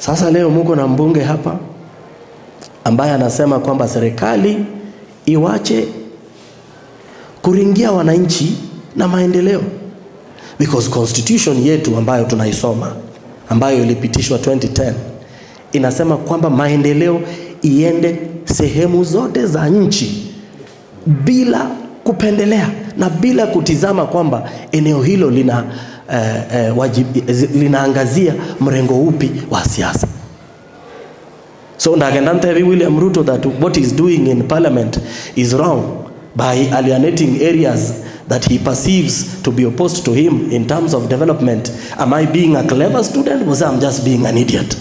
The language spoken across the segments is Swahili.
Sasa leo muko na mbunge hapa ambaye anasema kwamba serikali iwache kuringia wananchi na maendeleo. Because constitution yetu ambayo tunaisoma, ambayo ilipitishwa 2010, inasema kwamba maendeleo iende sehemu zote za nchi bila kupendelea na bila kutizama kwamba eneo hilo lina linaangazia mrengo upi wa siasa. So ndagenda ntebi William Ruto that what he's doing in parliament is wrong by alienating areas that he perceives to be opposed to him in terms of development. Am I being a clever student or I'm just being an idiot?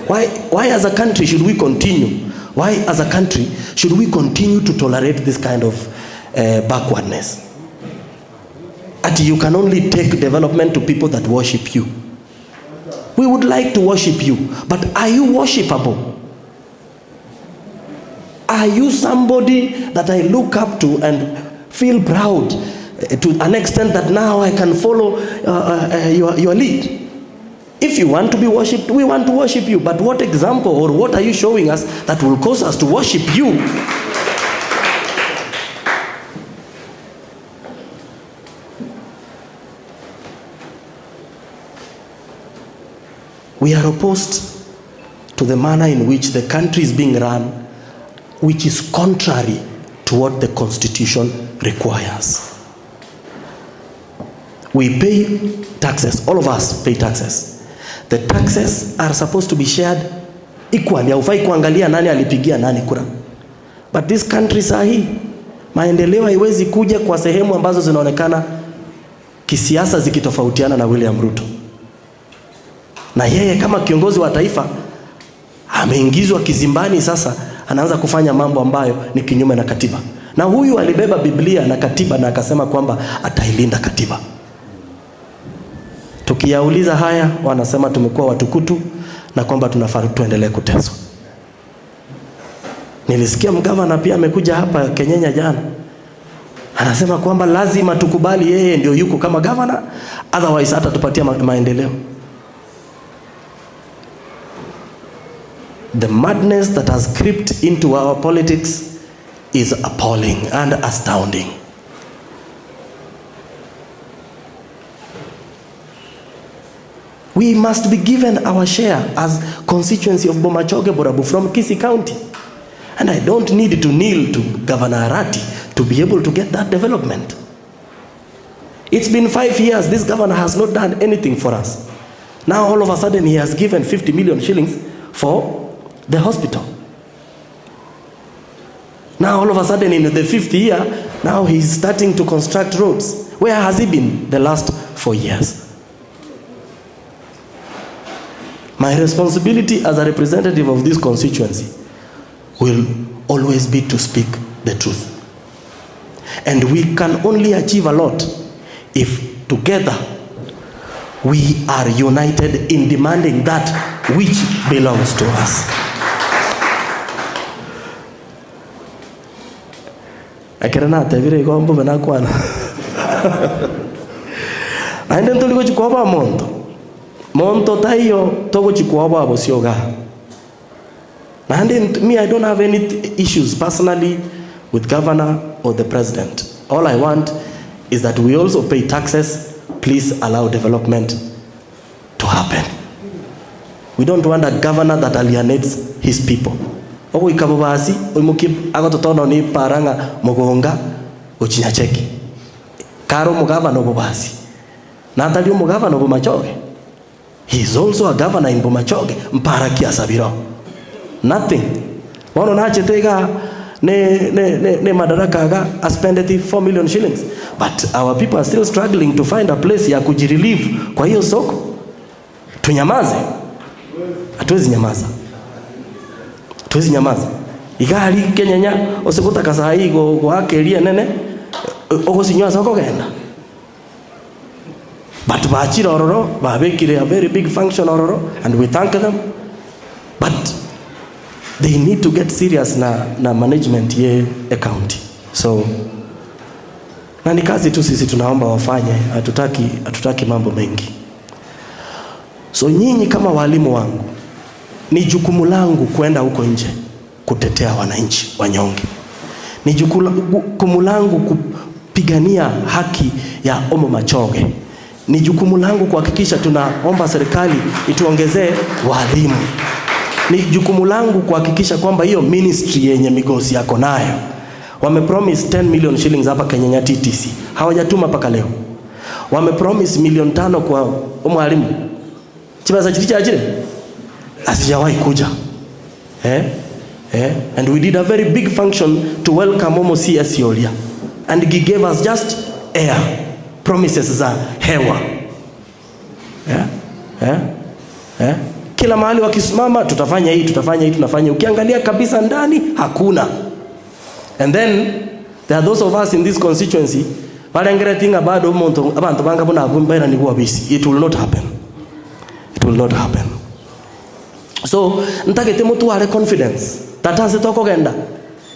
Why as a country should we continue? Why as a country should we continue to tolerate this kind of backwardness? At you can only take development to people that worship you. We would like to worship you, but are you worshipable? Are you somebody that I look up to and feel proud to an extent that now I can follow your lead? If you want to be worshipped, we want to worship you. But what example or what are you showing us that will cause us to worship you? We are opposed to the manner in which the country is being run, which is contrary to what the constitution requires. We pay taxes, all of us pay taxes. The taxes are supposed to be shared equally. Haufai kuangalia nani alipigia nani kura. But this country sahi, maendeleo haiwezi kuja kwa sehemu ambazo zinaonekana kisiasa zikitofautiana na William Ruto. Na yeye kama kiongozi wa taifa ameingizwa kizimbani, sasa anaanza kufanya mambo ambayo ni kinyume na katiba. Na huyu alibeba Biblia na katiba na akasema kwamba atailinda katiba. Tukiyauliza haya wanasema tumekuwa watukutu na kwamba tunafaa tuendelee kuteswa. Nilisikia mgavana pia amekuja hapa Kenyenya jana. Anasema kwamba lazima tukubali yeye ndio yuko kama gavana, otherwise hatatupatia maendeleo. The madness that has crept into our politics is appalling and astounding. We must be given our share as constituency of Bomachoge Borabu from Kisii County. And I don't need to kneel to Governor Arati to be able to get that development. It's been 5 years, this governor has not done anything for us. Now all of a sudden he has given 50 million shillings for the hospital. Now all of a sudden in the 5th year, now he's starting to construct roads. Where has he been the last 4 years? My responsibility as a representative of this constituency will always be to speak the truth. And we can only achieve a lot if together we are united in demanding that which belongs to us. Ekerena tebire igombo benakwana. Aende ntoliko chikuoba monto. Monto taiyo togo chikuoba abosioga. And me, I don't have any issues personally with governor or the president. All I want is that we also pay taxes. Please allow development to happen. We don't want a governor that alienates his people. Ogo ikabobasi, oimuki agototono ni paranga mogonga ochinyacheki. Karo mugavana obobasi. Natali mugavana obomachoge. He is also a governor in Bomachoge. Mpara kiasabiro. Nothing. Bono nachetega ne madaraka aga aspended 4 million shillings. But our people are still struggling to find a place ya kujirelieve kwa hiyo soko. Tunyamaze. Hatuwezi nyamaza. Hatuwezi nyamaza. Igali Kenyanya osikuta sahi go goakeria nene ogosinywa soko genda. But bachira ororo babekire a very big function ororo, and we thank them. But they need to get serious na management ye a county. So na ni kazi tu sisi tunaomba wafanye, hatutaki mambo mengi. So nyinyi kama walimu wangu, ni jukumu langu kwenda huko nje kutetea wananchi wanyonge. Ni jukumu langu kupigania haki ya Omo Machoge. Ni jukumu langu kuhakikisha tunaomba serikali ituongezee walimu. Ni jukumu langu kuhakikisha kwamba hiyo ministry yenye Migosi yako nayo, wamepromise 10 million shillings hapa Kenya TTC, hawajatuma mpaka leo. Wamepromise 5 milioni kwa mwalimu chibasa chiri chachire, asijawahi kuja. Eh? Eh? And we did a very big function to welcome Omo CS Yolia, and he gave us just air promises za hewa. Eh? Eh? Eh? Kila mahali wakisimama, tutafanya hii, tutafanya hii, tunafanya. Ukiangalia kabisa ndani hakuna. And then there are those of us in this constituency barengeretinga bado omonto abantu banga buna abumbaira ni bwabisi. It will not happen. It will not happen. So ntagete mutware confidence tatase tokogenda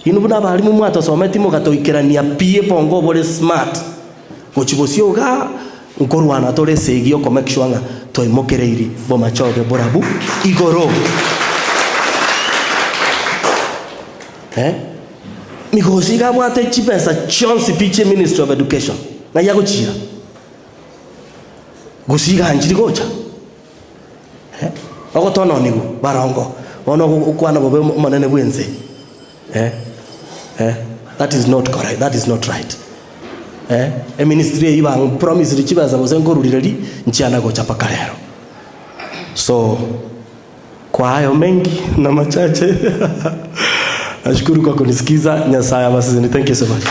inu buna abarimu mwatosometi mugatoikerania pie pongo bore smart gochibocioga nkorwana tore segio ko make sure nga twaimokereiri bomachoge borabu igoro. Eh? Migosi gabwate chipesa chonsi piche Ministry of Education na yagochira gusiga njiri gocha. Eh? Ogotono nigo barongo ono ukwana bobe manene bwenze. Eh? Eh? That is not correct. That is not right. Eh? E ministry iba promise richibaza bose ngorurire nchiana gocha paka lero. So kwa hayo mengi na machache nashukuru kwa kunisikiza. Nyasaye abasizeni. Thank you so much.